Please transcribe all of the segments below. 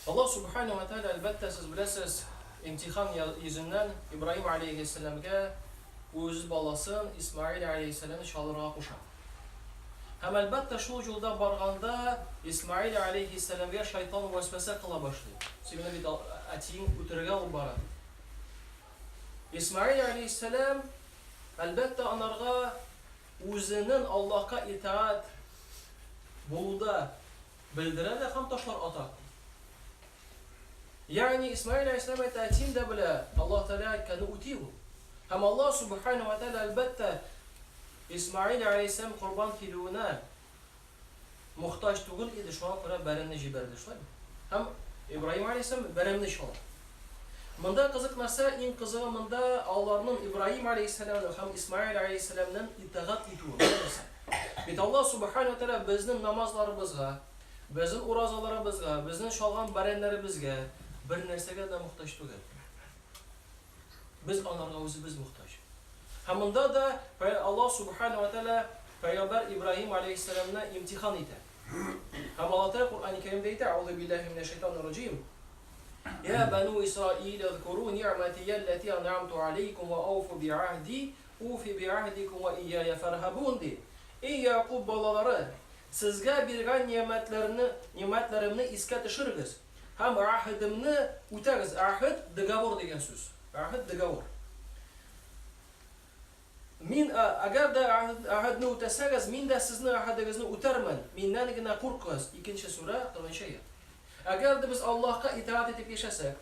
Аллаһ Субхана ва Тәгалә, әлбәттә, сез беләсез, имтихан йөзеннән Ибраһим алейһиссәламгә үз баласын Исмаил алейһиссәламне чалырга куша. Һәм әлбәттә, шул юлда барганда Исмаил алейһиссәламгә шайтан вәсвәсә кыла башлый. Син мине бит әтиең үтерергә алып бара дип. Исмаил алейһиссәлам, әлбәттә, анарга үзенең Аллаһка итаать булуда Белдерә дә һәм ташлар ата. Ягъни Исмаил алейһиссәлам әйтә, әтием дә белә, Аллаһ Тәгалә әйткәнне үти ул. Һәм Аллаһ Субхана ва Тәгалә, әлбәттә, Исмаил алейһиссәлам корбан килүенә мохтаҗ түгел иде, шуңа күрә бәрәнне җибәрде, шулай бит? Һәм Ибраһим алейһиссәлам бәрәнне чала. Монда кызык нәрсә, иң кызыгы монда аларның Ибраһим алейһиссәламның һәм Исмаил алейһиссәламның итагать итүе. Менә нәрсә. Бит Аллаһ Субхана ва Тәгалә безнең намазларыбызга, безнең уразаларыбызга, безнең чалган бәрәннәребезгә бер нәрсәгә дә мохтаҗ түгел. Без анарга үзебез мохтаҗ. Һәм монда да Аллаһ Субхана ва Тәгалә пәйгамбәр Ибраһим алейһиссәламны имтихан итә. Һәм Аллаһ Тәгалә Коръәни Кәримдә әйтә, Әгъузу биллаһи минәш шайтанир раҗим. Я бану Исраил, зкуру ни'матияллати ан'амту алейкум ва ауфу би'ахди Уфи би'аһдикум ва ияя фарһабун, ди. Эй Ягъкуб балалары, сезгә биргән нигъмәтләрне, нигъмәтләремне искә төшерегез һәм аһедемне үтәгез. Аһед, договор дигән сүз. Аһед, договор. Мин, әгәр дә аһедне үтәсәгез, мин дә сезнең аһедегезне үтәрмен. Миннән генә куркыгыз. Икенче сүрә, 40 нчы аять. Әгәр дә без Аллаһка итагать итеп яшәсәк,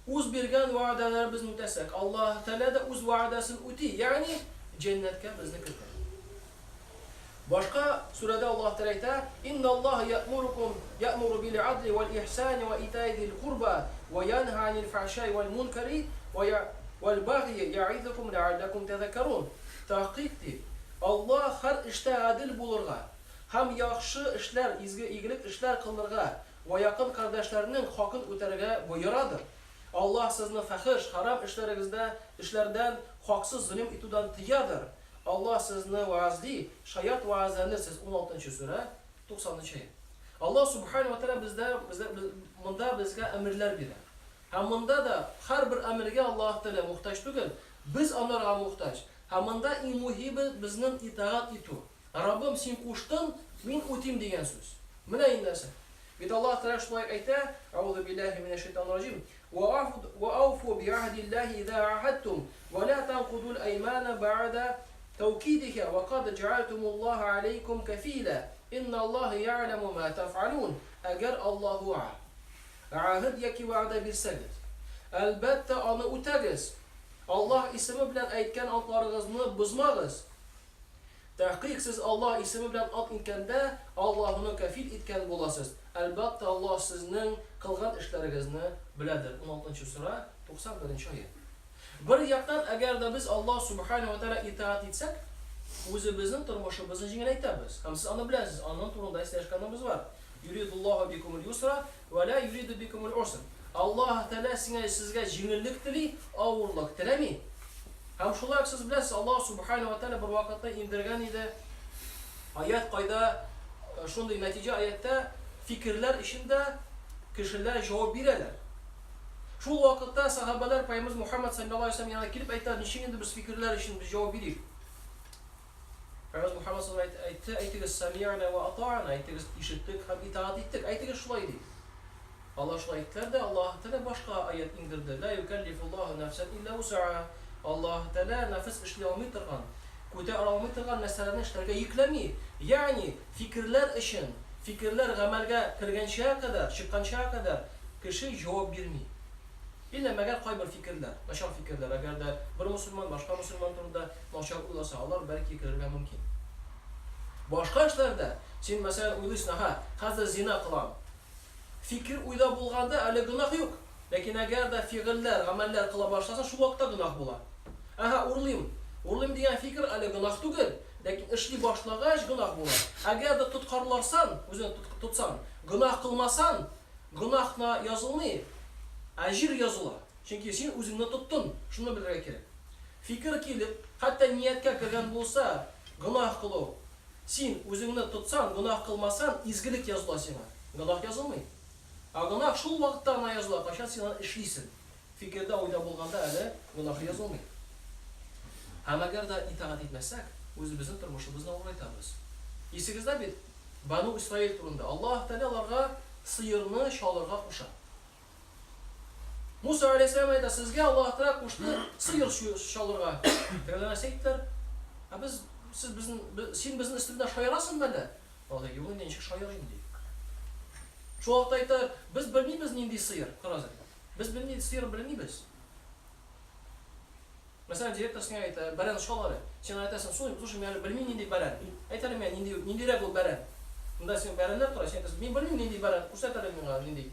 үз биргән вәгъдәләребезне үтәсәк, Аллаһ Тәгалә дә үз вәгъдәсен үти, ягъни җәннәткә безне кертә. Башка сүрәдә Аллаһ Тәгалә әйтә, Инналлаһа я'мурукум я'муру бил адли вәл ихсани вә итаи зил курба вә янһа анил фахшаи вәл мункари вәл багйи я'изукум ләалләкум тәзәккәрун. Тәхкыйк ди, Аллаһ һәр эштә гадел булырга, Һәм яхшы эшләр, изге игелек эшләр кылырга вә якын кардәшләрнең хакын үтәргә боерадыр. Аллаһ сезне фәхеш, хәрам эшләрегездә, эшләрдән, хаксыз золым итүдән тыядыр. Аллаһ сезне вәгазьли, шаять вәгазьләнерсез, уналтынчы сүрә, туксанынчы аять. Аллаһ Сүбхәнәһү вә Тәгалә бездә, бездә, монда безгә әмерләр бирә. Һәм монда да һәрбер әмергә Аллаһ Тәгалә мохтаҗ түгел, без анарга мохтаҗ. Һәм монда иң мөһиме безнең итагать итү. Раббым, син куштың, мин үтим дигән сүз. Менә инде нәрсә. Бит Аллаһ Тәгалә шулай әйтә, Әгъузу биллаһи минәш шайтанир раҗим, Ва ауфу би'аһдиллаһи иза аһадтум, ва ла танкудул аймана ба'да таукидиха, ва кад җа'альтумуллаһа алейкум кәфиля, инналлаһа я'ләму ма таф'алун. Әгәр Аллаһуга гәһд яки вәгъдә бирсәгез, әлбәттә, аны үтәгез. Аллаһ исеме белән әйткән антларыгызны бозмагыз. Тәхкыйк сез Аллаһ исеме белән ант иткәндә, Аллаһуны кәфил иткән буласыз. Әлбәттә, Аллаһ сезнең кылган эшләрегезне беләдер. Уналтынчы сүрә, 91 нче аять. Бер яктан, әгәр дә без Аллаһ Сүбхәнәһү вә Тәгалә итагать итсәк, үзебезнең тормышыбызны җиңеләйтәбез. Һәм сез аны беләсез, аның турында сөйләшкәнебез бар. Юридуллаһу бикумул юсра, вә лә юриду бикумул уср. Аллаһ Тәгалә сиңа, сезгә җиңеллек тели, авырлык теләми. Һәм шулай ук сез беләсез, Аллаһ Субхана ва Тәгалә бер вакытта иңдергән иде аять, кайда шундый нәтиҗә аятьтә фикерләр эчендә кешеләр җавап бирәләр. Шул вакытта сахабалар Пәйгамбәребез Мухаммад саллаллаһу алейһи ва сәлләм янына килеп әйтәләр, ничек инде без фикерләр өчен без җавап бирик? Пәйгамбәребез Мухаммад саллаллаһу алейһи ва сәлләм әйтте, әйтегез сами'на ва ата'на, әйтегез ишеттек һәм итагать иттек. Әйтегез шулай ди. Алар шулай иттеләр дә, Аллаһы Тәгалә башка аять иңдерде, Лә юкәллифуллаһу нәфсән илля вусаһа, Аллаһы Тәгалә нәфес эшли алмый торган, күтәрә алмый торган нәрсәләрне эшләргә йөкләми. Ягъни, фикерләр өчен, фикерләр гамәлгә кергәнчегә кадәр, чыкканчыга кадәр кеше җавап бирми. Иллә мәгәр кайбер фикерләр, начар фикерләр, әгәр дә бер мөселман башка мөселман турында начар уйласа, алар бәлки керергә мөмкин. Башка эшләрдә, син, мәсәлән, уйлыйсың, әһә, хәзер зина кылам, Фикер уйда булганда әле гөнаһ юк. Ләкин әгәр дә фигыльләр, гамәлләр кыла башласаң, шул вакытта гөнаһ була. Әһә, урлыйм. Урлыйм дигән фикер әле гөнаһ түгел, ләкин эшли башлагач гөнаһ була. Әгәр дә тоткарларсан, үзеңне тотсаң, гөнаһ кылмасан, гөнаһ на язылмый, әҗер языла. Чөнки син үзеңне тоттың, шуны белергә кирәк. Фикер килеп, хәтта нияткә кергән булса, гөнаһ кылу, Син үзеңне тотсаң, гөнаһ кылмасаң, изгелек языла сиңа. Гөнаһ язылмый. Ә гөнаһ шул вакытта гына языла, кайчан син аны эшлисең. Фикердә, уйда булганда әле гөнаһ язылмый. Һәм әгәр дә итагать итмәсәк, үзебезнең тормышыбызны авырайтабыз. Исегездә бит, Бану Исраил турында. Аллаһ Тәгалә аларга сыерны чалырга куша. Муса алейһиссәлам әйтә, сезгә Аллаһ Тәгалә кушты сыер чалырга. Тегеләр нәрсә әйттеләр? Ә без, сез безнең, син безнең өстебездә шаярасыңмы әллә? Алай, юк инде, ничек шаярыйм, ди. Шул вакытта әйтә, без белмибез нинди сыер, карагыз әле. Без белми, сыер белмибез. Мәсәлән, директор сиңа әйтә, бәрән чал әле. Син әйтәсең, слушай, мин әле белмим нинди бәрән. Әйт әле миңа, нинди, ниндирәк ул бәрән. Монда син бәрәннәр тора, син әйтәсең, мин белмим нинди бәрән, күрсәт әле миңа нинди.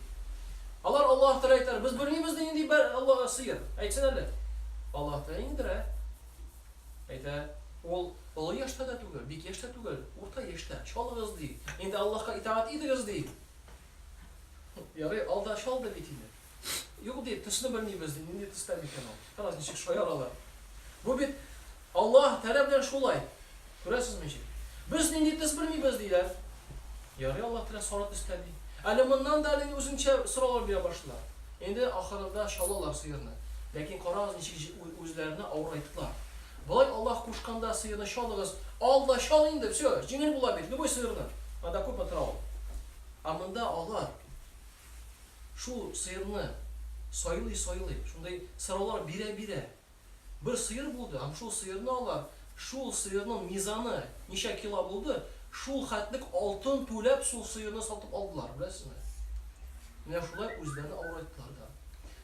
Алар Аллаһ Тәгалә әйтәр, без белмибез нинди бәр, Аллаһ сыер. Әйтсен әле. Аллаһ Тәгалә ниндидер, ә? Әйтә, ул олы яшьтә дә түгел, бик яшь тә түгел, урта яшьтә. Чалыгыз, ди. Инде Аллаһка итагать итегез, ди. Ярый, алда чалды бит инде. Юк, ди, төсне белмибез, ди, нинди төстә микән ул. Карагыз, ничек шаяралар. Бу бит Аллаһ Тәгалә белән шулай. Күрәсезме ничек? Без нинди төс белмибез, диләр. Ярый, Аллаһ Тәгалә сары төстә, ди. Әле моннан да әле үзенчә сораулар бирә башлыйлар. Инде ахырында чалалар сыерны. Ләкин карагыз, ничек үзләренә авырайттылар. Болай Аллаһ кушканда сыерны чалыгыз, ал да чал инде, все, җиңел була бит, любой сыерны. Анда күпме тора ул. Ә монда алар шул сыерны сайлый-сайлый, шундый сораулар бирә-бирә, бер сыер булды, һәм шул сыерны алар, шул сыерның мизаны ничә кило булды, шул хәтлек алтын түләп шул сыерны сатып алдылар, беләсезме? Менә шулай үзләрен авырайттылар да.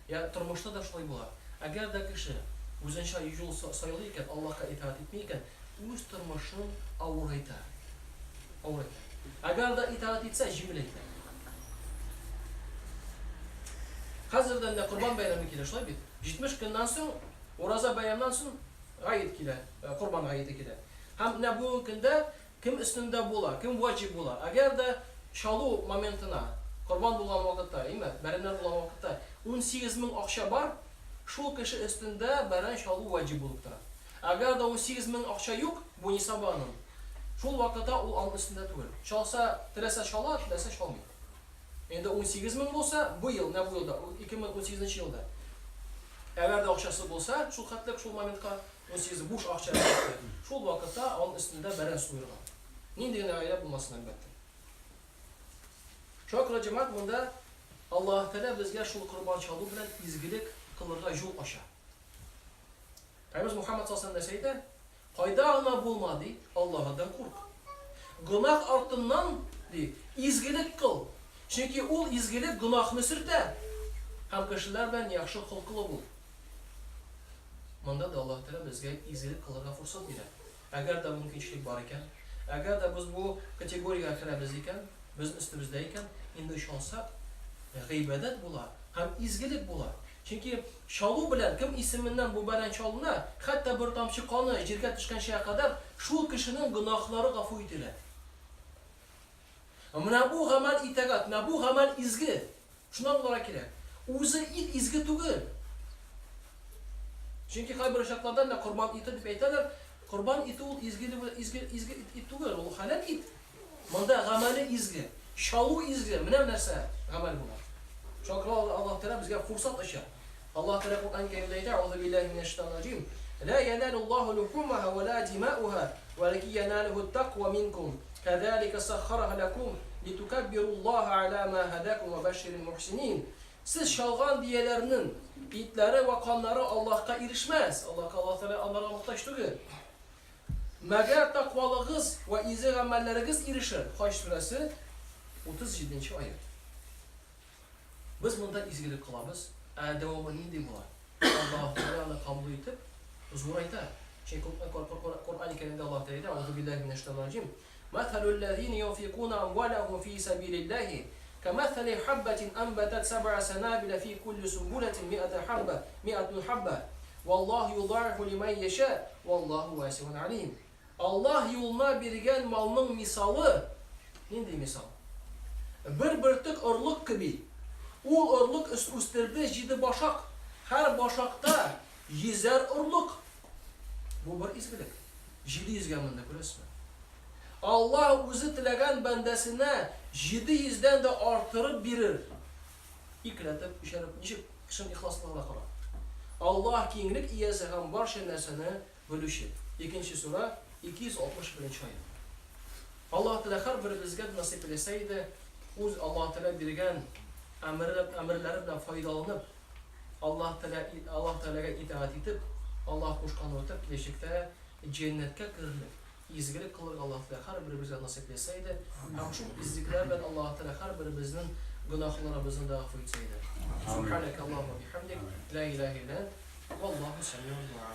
Я, тормышта да шулай була. Әгәр дә кеше үзенчә юл сайлый икән, Аллаһка итагать итми икән, үз тормышын авырайта. Авырайта. Әгәр дә итагать итсә, җиңеләйтә. Хәзердән дә Корбан бәйрәме килә, шулай бит? 70 көннән соң, Ураза бәйрәмнән соң гает килә, э, Корбан гаете килә. Һәм менә бүгенге көндә кем өстендә була, кем ваҗиб була? Әгәр дә чалу моментына, корбан булган вакытта, әйме, бәрәннәр булган вакытта 18 мең акча бар, шул кеше өстендә бәрән чалу ваҗиб булып тора. Әгәр дә 18 мең акча юк, бу нисабы аның, шул вакытта ул аның өстендә түгел. Чалса, теләсә чала, теләсә чалмый. Инде 18 мең булса, бу ел, менә бу елда, 2018 нче елда. Әгәр дә акчасы булса, шул хәтлек, шул моментка, 18 буш акча әлбәттә, шул вакытта аның өстендә бәрән суерга. Нинди генә гаилә булмасын, әлбәттә. Шуңа күрә, җәмәгать, монда Аллаһ Тәгалә безгә шул корбан чалу белән изгелек кылырга юл ача. Пәйгамбәребез Мухаммад саллаллаһу алейһи ва сәлләм нәрсә әйтә? Кайда гына булма, ди, Аллаһыдан курк. Гөнаһ артыннан, ди, изгелек кыл. Чөнки ул изгелек гөнаһны сөртә. Һәм кешеләр белән яхшы холкылы бул. Монда да Аллаһ Тәгалә безгә изгелек кылырга форсат бирә. Әгәр дә мөмкинчелек бар икән, әгәр дә без бу категориягә керәбез икән, безнең өстебездә икән, инде чалсак, гыйбадәт була һәм изгелек була. Чөнки чалу белән кем исеменнән бу бәрән чалына, хәтта бер тамчы каны җиргә төшкәнчегә кадәр шул кешенең гөнаһлары гафу ителә. Менә бу гамәл итагать, менә бу гамәл изге. Шуны аңларга кирәк. Үзе ит изге түгел. Чөнки кайбер очракларда менә корбан ите дип әйтәләр. Корбан ите ул изге, изге, изге ит түгел, ул хәләл ит. Монда гамәле изге, чалу изге, менә нәрсә гамәл була. Шуңа күрә Аллаһ Тәгалә безгә фурсат ача. Аллаһ Тәгалә Коръән Кәримдә әйтә, Аузу биллаһи минәш шайтанир раҗим. Ла яналуллаһу лухумаха ва ла димауха, валакин яналуху тақва минкум. Кәзалика саххараха лакум литукаббируллаһа аля ма һадакум ва башширил мухсинин. Сез чалган бияләрнең итләре вә каннары Аллаһка ирешмәс. Аллаһка Аллаһ Тәгалә аларга мохтаҗ түгел. Мәгәр тәкъвалыгыз вә изге гамәлләрегез ирешер, Хаҗ сүрәсе, 37 нче аять. Без монда изгелек кылабыз, ә дәвамы нинди була? Аллаһ Тәгалә аны кабул итеп, зурайта. Чөнки Коръән Кәримдә Аллаһ Тәгалә әйтә, Аузу биллаһи минәш шайтанир раҗим. Мәсәлүл-ләзина юнфикуна амваләһум фи сәбилиллаһи кәмәсәли хаббатин анбатат сәб'a сәнабила фи кулли сунбулатин ми'ата хабба, ми'атун хабба. Валлаһу юдаифу лимән яшә, валлаһу васиун алим. Аллаһ юлына биргән малның мисалы, нинди мисал? Бер бөртек орлык кеби. Ул орлык үстерде җиде башак, һәр башакта йөзәр орлык. Бу бер изгелек. 700 гә монда, күрәсезме? Аллаһ үзе теләгән бәндәсенә 700 дән дә арттырып бирер. Икеләтеп, өчәрләп, ничек кешенең ихласлыгына карап. Аллаһ киңлек иясе һәм барча нәрсәне белүче. Икенче сүрә, 261 нче аять. Аллаһ Тәгалә һәрберебезгә дә насыйп әйләсә иде, үз Аллаһ Тәгалә биргән әмере, әмерләре белән файдаланып, Аллаһ Тәгалә, Аллаһ Тәгаләгә итагать итеп, Аллаһ кушканны үтәп, киләчәктә җәннәткә керерлек, изгелек кылырга Аллаһ Тәгалә һәрберебезгә насыйп әйләсә иде һәм шул изгелекләр белән Аллаһ Тәгалә һәрберебезнең гөнаһларыбызны да гафу итсә иде. Субханәкә Аллаһумма бихамдик, ла илаһә илля әнт, валлаһу сәмиун дуа.